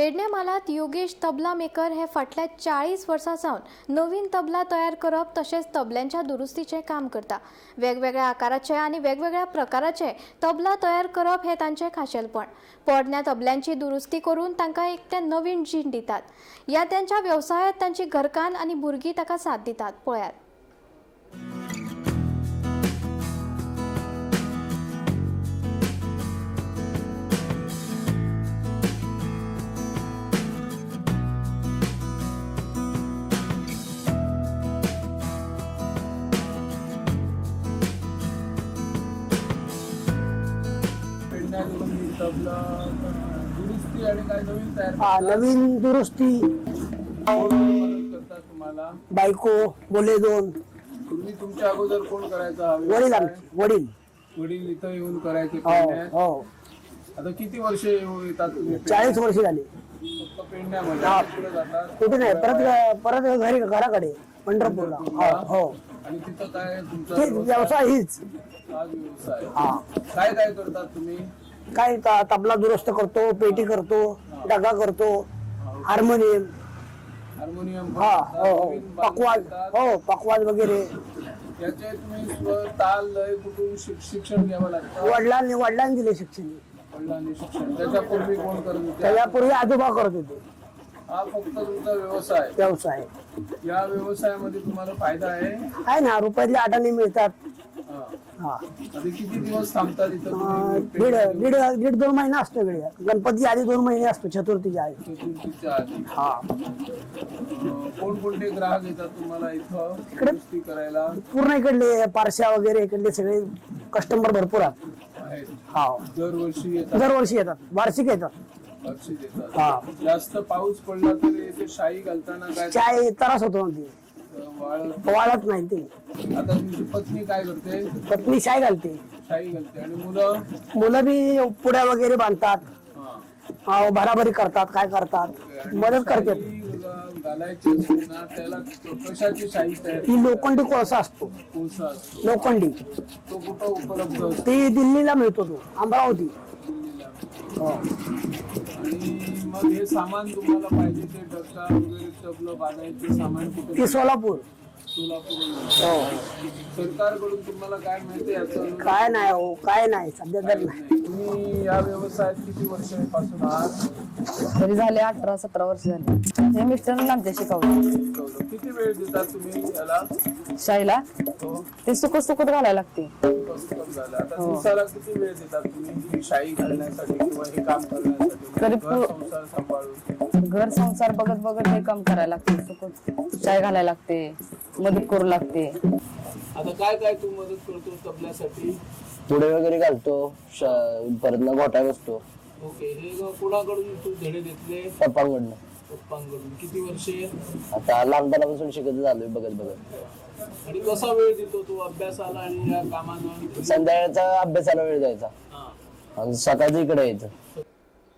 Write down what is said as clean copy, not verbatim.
पेडणे म्हालांत योगेश तबला मेकर हे फाटल्या 40 वर्सां सावन नवीन तबला तयार करप तशेंच तबल्यांच्या दुरुस्तीचें काम करता. वेगवेगळ्या आकाराचे आनी वेगवेगळ्या प्रकाराचे तबला तयार करप हें तांचें खाशेलपण. पोरण्या तबल्यांची दुरुस्ती करून तांकां एक ते नवीन जीण दितात. ह्या त्यांच्या वेवसायांत तांची घरकान्न आनी भुरगीं ताका साथ दितात. पळयात. पेडण्याकडून मी तबला दुरुस्ती आणि काय नवीन तयार हा, नवीन दुरुस्ती. कोण मदत करतात तुम्हाला? बायको बोले दोन. तुम्ही तुमच्या अगोदर कोण करायचा हा वडील व्यवसाय? आमचे वडील. वडील इथं येऊन करायचे हो. पेडण्यात? हो. आता किती वर्ष येतात तुम्ही पेडण्यात? 40 वर्ष झाली. फक्त पेडण्यामध्ये? हा. कुठे जातात? कुठे नाही, परत परत घरी, घराकडे पंढरपूरला. हो हो. आणि तिथं काय तुमचा ते व्यवसाय हीच. हाच व्यवसाय? हा. काय काय करतात तुम्ही? काय तबला दुरुस्त करतो, पेटी करतो, डगा करतो, हार्मोनियम. हार्मोनियम पण हा. करतात, हो हो. नवीन बांधून पकवाज. देतात. हो, पकवाज वगैरे. याचे तुम्ही स्वर ताल लय कुठून शिक्षण घ्यावं लागतं? वडिलांनी वडिलांनी दिले शिक्षण. वडिलांनी शिक्षण. त्याच्यापूर्वी कोण करत होते? त्याच्यापूर्वी आजोबा करत होते. हा फक्त तुमचा व्यवसाय? व्यवसाय. या व्यवसायामध्ये तुम्हाला फायदा आहे? आहे ना, रुपयातले आठाने मिळतात. हा. हा. आता किती दिवस थांबतात इथं अं, तुम्ही? दीड दीड दीड दोन महिना असतो इकडे. गणपती आधी 2 महिने असतो, चतुर्थीच्या आधी. चतुर्थीच्या आधी? हा. कोणकोणते ग्राहक येतात तुम्हाला इथं इकडे? दुरुस्ती करायला? पूर्ण इकडले पारश्या वगैरे इकडले सगळे कस्टमर भरपूर आहेत. आहेत? हा. दरवर्षी येतात? दरवर्षी येतात, वार्षिक येतात. वर्षी येतात. हा. जास्त पाऊस पडला तर ते शाई घालताना काय? चाय त्रास होतो ना ती. वाळत? वाळत नाही ती. आता तुमची पत्नी काय करते? पत्नी शाय घालते. शाई घालते. आणि मुलं? मुलं बी पुड्या वगैरे बांधतात. हा. हा, भराभरी करतात, काय करतात, आणि मदत करतात. शाई घालायची असेल ना, त्याला कशाची शाई तयार? ती लोखंडी कोळसा असतो. कोळसा असतो. लोखंडी. तो कुठं उपलब्ध असतो? ती दिल्लीला मिळतो तो, अमरावती. दिल्लीला. हो. आणि मग हे सामान तुम्हाला पाहिजे ते डक्का वगैरे तबलं बांधायचे सामान कुठे? ती सोलापूर. सोलापूर. हो. सरकारकडून तुम्हाला काय मिळते याचं? काय नाही हो, काय नाही सध्या तर नाही. तुम्ही या व्यवसायात किती वर्षांपासून आहात? तरी झाले 18-17 वर्ष झाले. हे मिस्टर आमच्या शिकवलं. शिकवलं. किती वेळ देतात तुम्ही याला? शाईला? हो. ते सुकत सुकत घालायला लागते. पुस्तक झालं. आता दिवसाला किती वेळ देतात तुम्ही ही शाई घालण्यासाठी किंवा हे काम करण्यासाठी? तरी घर संसार सांभाळून. घर संसार बघत बघत हे काम करायला लागते. सुकत शाई घालायला लागते, मदत करू लागते. आता काय काय तू मदत करतो तबल्यासाठी? पुढे वगैरे घालतो, परत ना घोटा बसतो. ओके. हे कोणाकडून तू धडे घेतले? पप्पांकडनं. पप्पांकडून. किती वर्षे? आता लहानपणापासून शिकत झालोय बघत बघत. आणि कसा वेळ देतो तू अभ्यासाला आणि या कामांना? संध्याकाळचा अभ्यासाला वेळ द्यायचा हा. आणि सकाळचं इकडे यायचं.